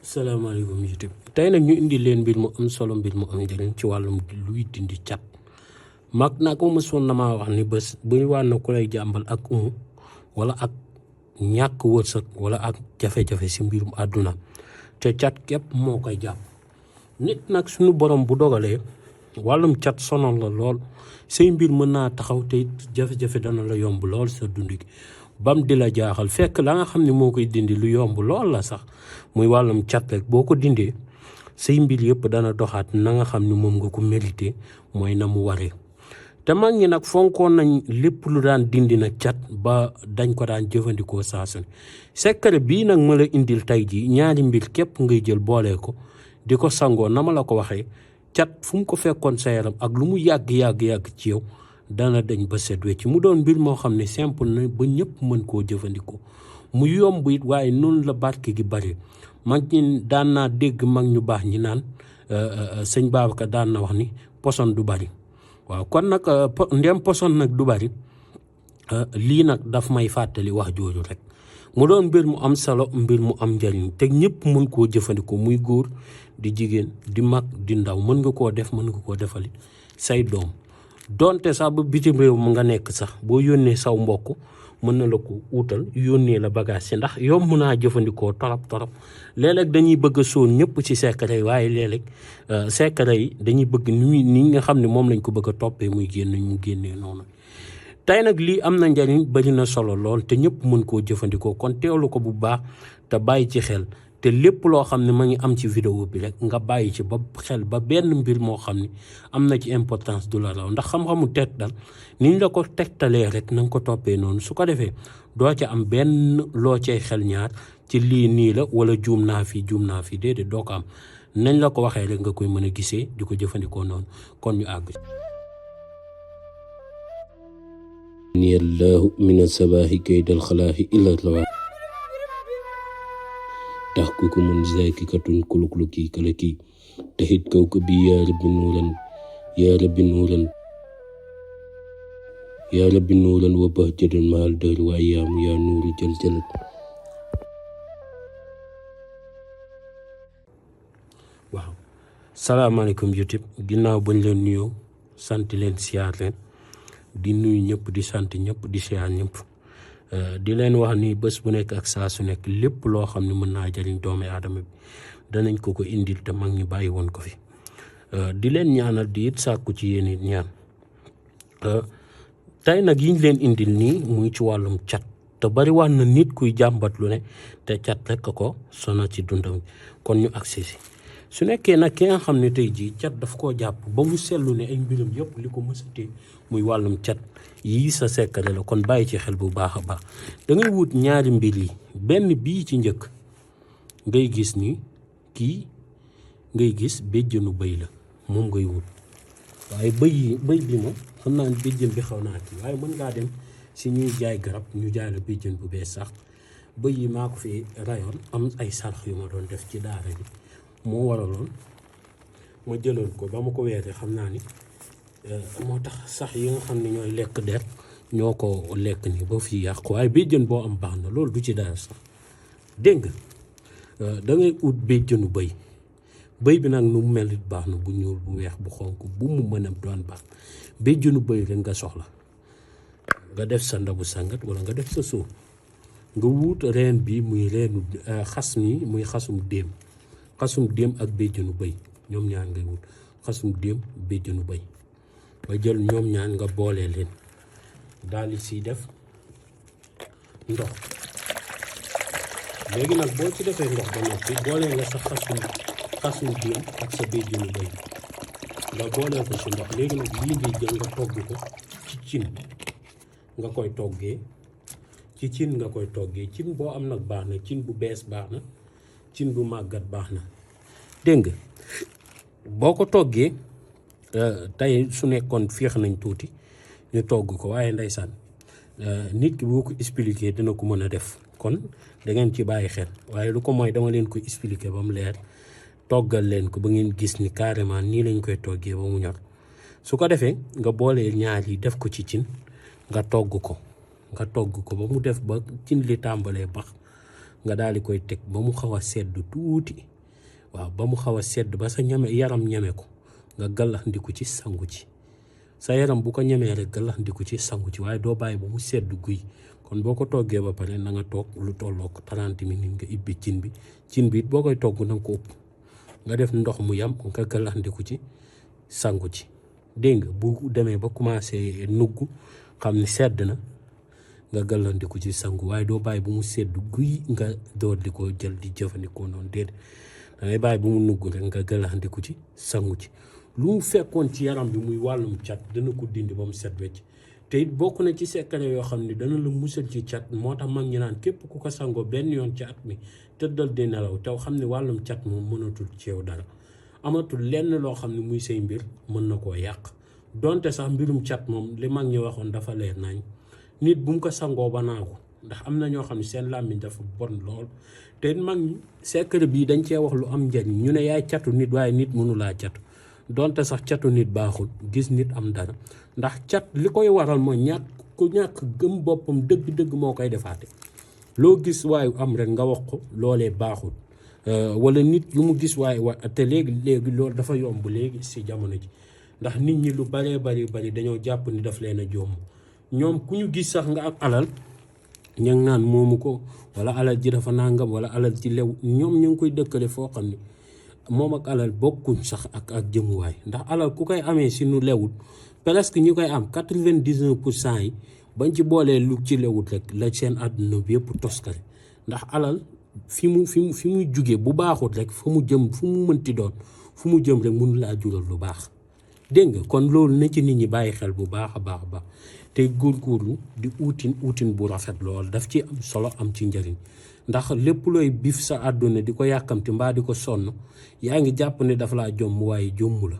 salaamaaleykum YouTube tey nag ñu indi leen mbir mu am solo mbir mu am njëriñ ci wàllum luy dindi cat mag naa ko mësoon na maa wax ni bés bu ñu wànn ku lay jàmbal ak wala ak ñàkk wërsëg wala ak jafe-jafe si mbirum àdduna te cat képp moo koy jàpp nit nag suñu borom bu dogalee wàllum cat sonal la lool say mbir mën naa taxaw te jafe-jafe dana la yomb lool sa dund gi bam di la jaaxal fekk la nga xam ne moo koy dindi lu yomb lool la sax muy wàllum cat rek boo ko dindee say mbir yëpp dana doxaat na nga xam ne moom nga ko mérité mooy na mu waree te mag ñi nag fonkoon nañ lépp lu daan dindi nag cat ba dañ ko daan jëfandikoo saa su ne secret bii nag ma la indil tey ji ñaari mbir képp ngay jël boole ko di ko sangoo na ma la ko waxee cat fu mu ko fekkoon sa yaram ak lu mu yàgg ci yow dana dañ ba set wecc mu doon mbir moo xam ne simple na ba ñëpp mën koo jëfandikoo mu yomb it waaye noonu la barke gi bari mag ñi daan naa dégg mag ñu baax ñi naan sëñ Babacar daan na wax ni poson du bari waaw kon nag ndem poson nag du bari lii nag daf may fàttali wax jooju rek mu doon mbir mu am solo mbir mu am njariñ te ñëpp mën koo jëfandikoo muy góor di jigéen di mag di ndaw mën nga koo def mën nga koo defali say doom donte sax ba bitim réew mu nga nekk sax boo yónnee saw mbokk mën na la ko uutal yónnee la bagage si ndax yomb naa jëfandikoo torop léeg-léeg dañuy bëgg a sóon ñëpp ci secret yi waaye léeg-léeg secret yi dañuy bëgg ni nga xam ne moom lañ ko bëgg a toppee muy génn mu génnee noonu tey nag lii am na njariñ bari na solo lool te ñëpp mën koo jëfandikoo kon teewlu ko bu baax te bàyyi ci xel te lépp loo xam ne ma ngi am ci vidéo bi rek nga bàyyi ci ba xel ba benn mbir moo xam ne am na ci importance du la raw ndax xam-xamu tegtal niñ la ko tegtalee rek na nga ko toppee noonu su ko defee doo ca am benn loo cay xel ñaar ci lii nii la wala juum naa fii déedéet doo ko am nañ la ko waxee rek nga koy mën a gisee di ko jëfandikoo noonu kon ñu àgg ni allahu min asabaahi kaydal xalaahi illa lawa tax ku ko mun zaki katun kulukluki kalaki taxit kaw ko bi yaa rabbi nuuran wa bahjatan mahal dër waaye yaamu yaa nuuru jël waaw salaamaaleykum YouTube ginnaaw bañ leen nuyoo sant leen siyaar leen di nuyu ñëpp di sant ñëpp di siyaar ñëpp di leen wax ni bés bu nekk ak saa su nekk lépp loo xam ne mën naa jëriñ doomi aadama bi danañ ko indil te mag ñi bàyyi woon ko fi di leen ñaanal di it sàkku ci yéen it ñaan tey nag yiñ leen indil nii muy ci wàllum cat te bari waan na nit kuy jàmbat lu ne te cat rek ko sonal ci dundam kon ñu agsi si su nekkee nag ki nga xam ne tey jii cat daf koo jàpp ba mu seetlu ne ay mbiram yëpp li ko mësatee muy wàllum cat yii sa secret la kon bàyyi ci xel bu baax a baax da ngay wut ñaari mbir yi benn bii ci njëkk ngay gis ni kii ngay gis béjjënu bëy la moom ngay wut waaye bëy bi moom xam naa ne béjjën bi xaw naa kii waaye mën ngaa dem si ñuy jaay garab ñu jaay la béjjën bu bees sax bëy yi maa ko fi rayoon am ay sarax yu ma doon def ci daara bi moo waraloon ma jëloon ko ba ma ko weeree xam naa ni moo tax sax yi nga xam ne ñooy lekk der ñoo ko lekk ni ba fii yàqu waaye béjjën boo am baax na loolu du ci dara sax dégg nga da ngay ut béjjënu bëy bi nag nu mu mel it baax na bu ñuul bu weex bu xonk bu mu mën a doon baax béjjënu bëy rek nga soxla nga def sa ndabu sangat wala nga def sa suuf nga wut reen bi muy reenu xas ni muy xasum déem ak béjjënu bëy ñoom ñaar ngay wut xasum déem béjjënu bëy nga jël ñoom ñaan nga boole leen daal di siy def ndox léegi nag boo ci defee ndox ba noppi boole nga sa xasum déem ak sa béjjënu bëy nga boole ko ci ndox léegi nag lii ngay jël nga togg ko ci cin nga koy toggee ci cin nga koy toggee cin boo am nag baax na cin bu bees baax na cin bu màggat baax na dégg nga boo ko toggee tey su nekkoon féex nañ tuuti ñu togg ko waaye ndeysaan nit ki boo ko expliqué dina ko mën a def kon da ngeen ci bàyyi xel waaye lu ko mooy dama leen ko expliqué ba mu leer toggal leen ko ba ngeen gis ni carrément nii lañ koy toggee ba mu ñor su ko defee nga boolee ñaar yi def ko ci cin nga togg ko ba mu def ba cin li tàmbalee bax nga daal di koy teg ba mu xaw a sedd tuuti waaw ba mu xaw a sedd ba sa yaram ñeme ko nga gàllaxndiku ci sangu ci sa yaram bu ko ñemee rek gàllaxndiku ci sangu ci waaye doo bàyyi ba mu sedd guy. kon boo ko toggee ba pare na nga toog lu tolloo ko 30 minutes nga ibbi cin bi it boo koy togg na nga ko ëpp nga def ndox mu yam nga gàllaxndiku ci sangu ci dégg nga bu demee ba commencé nugg xam ni sedd na nga gàllaxndiku ci sangu waaye doo bàyyi bu mu sedd guy nga door di ko jël di jëfandikoo noonu déedéet da ngay bàyyi bu mu nugg rek nga gàllaxndiku ci sangu ci lu mu fekkoon ci yaram bi muy wàllum cat dana ko dindi ba mu set wecc te it bokk na ci secret yoo xam ne dana la musal ci cat moo tax mag ñi naan képp ku ko sangoo benn yoon ci at mi tëddal di nelaw taw xam ne wàllum cat moom mënatul ci yow dara amatul lenn loo xam ne muy say mbir mën na koo yàq donte sax mbirum cat moom li mag ñi waxoon dafa leer nañ nit bu mu ko sangoo ba naagu ndax am na ñoo xam ne seen làmmiñ dafa bon lool te it mag ñi secret bii dañ cee wax lu am njariñ ñu ne yaay catu nit waaye nit mënulaa catu donte sax catu nit baaxul gis nit am dara ndax cat li koy waral mooy ñàkk gëm boppam dëgg-dëgg moo koy defaate loo gis waaye am rek nga wax ko loolee baaxul wala nit lu mu gis waaye te léegi loolu dafa yomb léegi si jamono ji ndax nit ñi lu baree bari dañoo jàpp ni daf leen a jomm ñoom ku ñu gis sax nga ak alal ña ngi naan moomu ko wala alal ji dafa nangam wala alal ji lew ñoom ñu ngi koy dëkkale foo xam ni moom ak alal bokkuñ sax ak jëmuwaay ndax alal ku koy amee si nu lewut presque ñi koy am 99% yi bañ ci boolee lu ci lewut rek la seen àdduna bi yëpp toskare ndax alal fi muy jugee bu baaxut rek fa mu jëm fu mu mënti doon fu mu jëm rek mënu laa jural lu baax dégg nga kon loolu na ci nit ñi bàyyi xel bu baax a baax te góorgóorlu di uutin bu rafet lool daf ci am solo am ci njëriñ ndax lépp looy bif sa àdduna di ko yàkkamti mbaa di ko sonn yaa ngi jàpp ne dafa laa jomm waaye jomm la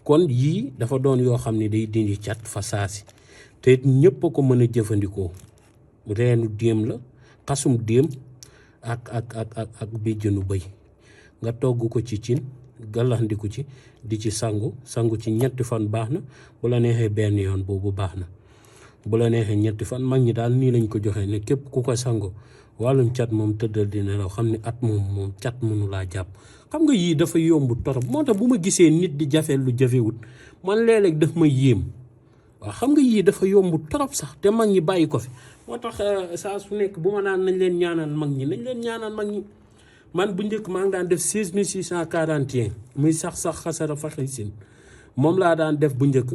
kon yii dafa doon yoo xam ne day dindi cat fa saasi te it ñëpp a ko mën a jëfandikoo reenu déem la xasum déem ak béjjënu bëy nga togg ko ci cin gàllaxndiku ci di ci sangu ci ñetti fan baax na bu la neexee benn yoon boobu baax na bu la neexee ñetti fan mag ñi daal nii lañ ko joxee ne képp ku ko sango wàllum cat moom tëddal di nelaw xam ne at moom cat mënu laa jàpp xam nga yii dafa yomb torop moo tax bu ma gisee nit di jafe lu jafewut man léeg-léeg daf ma yéem waaw xam nga yii dafa yomb torop sax te mag ñi bàyyi ko fi moo tax saa su nekk bu ma naan nañ leen ñaanal mag ñi man bu njëkk maa ngi daan def 16641 muy sax xasara faxi sin moom laa daan def bu njëkk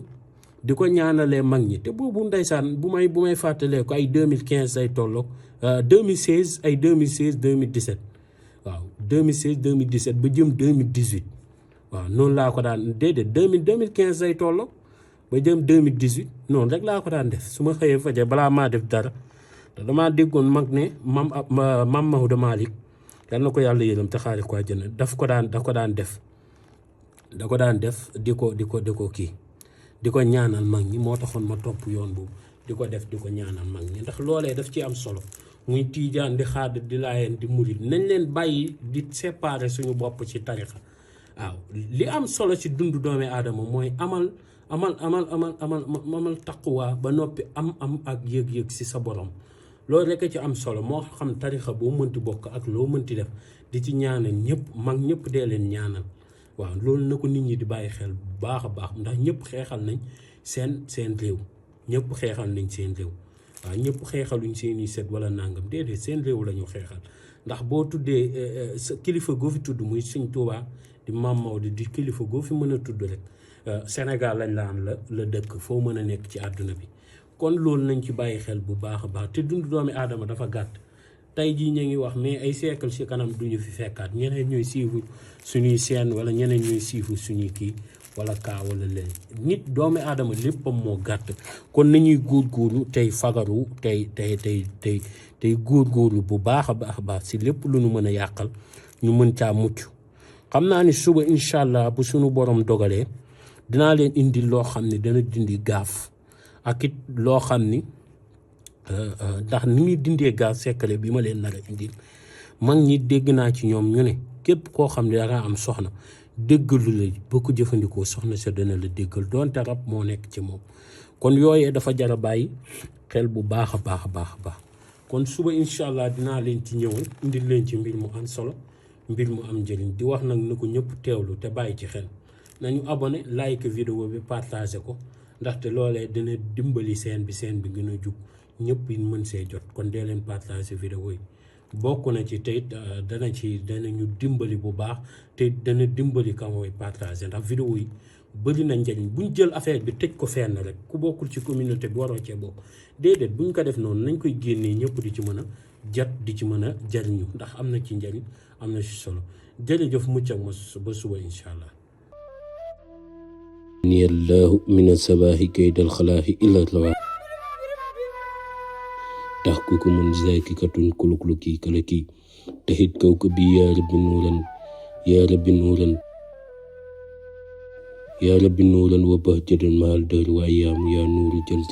di ko ñaanalee mag ñi te boobu ndeysaan bu may fàttalee ko ay 2015 ay tolloog 2016 ay 2017 waaw 2017 ba jëm 2018 waaw noonu laa ko daan déedéet 2015 ay tolloog ba jëm 2018 noonu rek laa ko daan def su ma xëyee faje balaa maa def dara te damaa déggoon mag ne mam Maodo Malick yal na ko yàlla yërëm te xaari ko àjjana da ko daan def di ko kii di ko ñaanal mag ñi moo taxoon ma topp yoon boobu di ko def di ko ñaanal mag ñi ndax loolee daf ci am solo muy tiijaan di xaadir di laayeen di murit nañ leen bàyyi di séparer suñu bopp ci tarixa waaw li am solo ci dundu doomi aadama mooy amal taqwa ba noppi am ak yëg-yëg ci sa borom loolu rek a ci am solo moo xam tarixa boo mënti bokk ak loo mënti def di ci ñaanal ñëpp mag ñëpp dee leen ñaanal waaw loolu na ko nit ñi di bàyyi xel bu baax a baax ndax ñëpp xeexal nañ seen réew ñëpp xeexal nañ seen réew waaw ñëpp xeexaluñ seeni set wala nangam déedéet seen réew la ñu xeexal ndax boo tuddee sa kilifa goo fi tudd muy Sëñ Tuubaa di Maam Maodo di kilifa goo fi mën a tudd rek Sénégal lañ la am la dëkk foo mën a nekk ci àdduna bi kon loolu nañ ci bàyyi xel bu baax a baax te dund doomi aadama dafa gàtt tey jii ñu ngi wax mais ay siècle ci kanam duñu fi fekkaat ñeneen ñooy suivre suñuy scène wala ñeneen ñooy suivre suñuy kii wala kaa wala leen nit doomi aadama léppam moo gàtt kon nañuy góorgóorlu tey fagaru tey góorgóorlu bu baax a baax si lépp lu nu mën a yàqal ñu mën caa mucc xam naa ni suba incha allah bu suñu borom dogalee dinaa leen indi loo xam ne dana dindi gaaf ak it loo xam ni ndax ni muy dindee gaaf secret bi ma leen nar a indil mag ñi dégg naa ci ñoom ñu ne képp koo xam ne danga am soxna déggalu la boo ko jëfandikoo soxna sa dana la déggal doonte rab moo nekk ci moom kon yooyee dafa jar a bàyyi xel bu baax a baax kon suba incha allah dinaa leen ci ñëwal indil leen ci mbir mu am solo mbir mu am njëriñ di wax nag na ko ñëpp teewlu te bàyyi ci xel nañu abonné like vidéo bi partagé ko ndaxte loolee dina dimbali seen bi gën a jug ñëpp yi mën see jot kon dee leen partagé vidéo yi bokk na ci tey danañu dimbali bu baax te dana dimbali ka mooy partagé ndax vidéo yi bëri na njëriñ buñ jël affaire bi tëj ko fenn rek ku bokkul ci communauté bi waroo cee bokk déedéet buñ ko def noonu nañ koy génnee ñëpp di ci mën a jot di ci mën a jariñu ndax am na ci njëriñ am na ci solo jërëjëf mucc ak ma ba suba incha allah. ni allahu min asabaahi kaydal xalaahi illa rawa tax ku ko mun zaakikatun kulukluki kalaki taxit kaw ko bi yaa rabbi nuuran wa bahjatan mahal dër waaye yaa nuuru jël